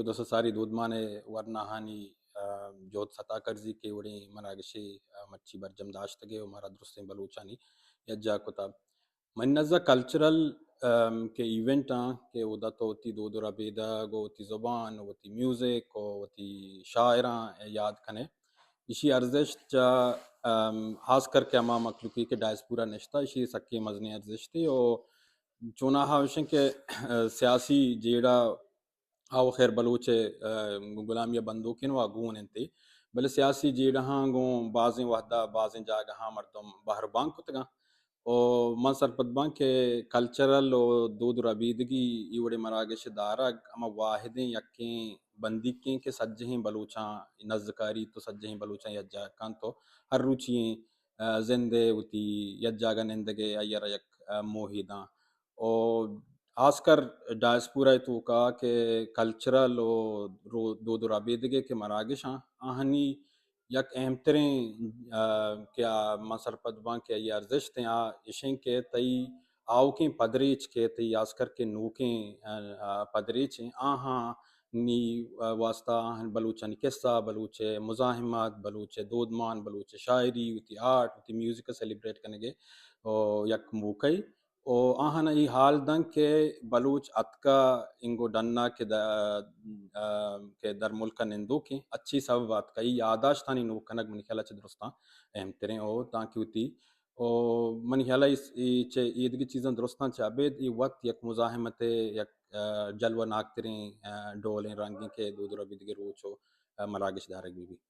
دو سہ ساری دودمان ءِ ورناہانی، آ، جہد ستا کرزی کہ وڑیں مراگشے، آ، مرچی برجم داشتگ ءُ مارا درستیں بلوچانی یکجاہ کتا۔ منی نزا کلچرل، آم، کہ ایونٹ آں کہ اودا تو وتی دود ءُ ربیدگ ءُ وتی زبان ءُ وتی میوزک ءُ وتی شاعراں یاد کنے، ایشی ارزشت چہ، آم، خاص کر کہ ہما مخلوقی کہ ڈائسپورا نشتہ، ایشی سکیں مزنیں ارزشتے۔ ءُ چوناہا وشیں کہ، آ، سیاسی جیڑہ آو خیر بلوچ ءِ، آ، غلامی ءَ بندوکیں وا گون انت، بلے سیاسی جیڑہاں گوں بازیں وہدا بازیں جاگہاں مردم بہر بانگ کتگاں۔ ءُ من سرپد باں کہ کلچرل ءُ دود ءُ ربیدگی ای وڑیں مراگش دارگ ہما واحدیں یکیں بندیکیں کہ سجہیں بلوچاں نزکاری تو سجہیں بلوچاں یکجاہ کنت تو ہر روچی ایں، آ، زند ءِ وتی یک جاگہ نندگ ءِ آئی ءَ را یک، آ، موہے داں۔ ءُ خاص کر ڈائسپورا ءِ توکا کہ کلچرل ءُ رو-، دود ءُ ربیدگے کہ مراگش آں، آہانی یک اہم تریں، آ، کہ آ، من سرپد باں کہ آئی ارزشت ایں، آ اشیں کہ تئی آؤکیں پدریچ کہ تئی خاص کر کہ نوکیں، آ، آ، پدریچ ایں، آہاں نی، آ، واسطہ آہن بلوچانی قصہ، بلوچ ءِ مزاحمت، بلوچ ءِ دودمان، بلوچ ءِ شاعری، وتی آرٹ، وتی میوزک ءِ سیلیبریٹ کنگ ءِ، او، یک موقع ءِ۔ او آہاں ای حال دنت کہ بلوچ اتکا انگو ڈنا کہ د-، آ، کہ در ملک ءَ نندوکیں اچھی سبب اتکا۔ ای یاداشتانی نوک کنگ منی خیال ءَ چہ درستاں اہم تریں او تانکہ وتی او منی خیال ءَ اس-، ای چہ ایدگی چیزاں درستاں چہ ابید ای وت یک مزاحمت ءِ یک، آ، جلوہ ناک تریں، آ، ڈولیں رنگیں کہ دود ءُ ربیدگی روچ ءُ، آ، مراگش دارگ بہ بیت۔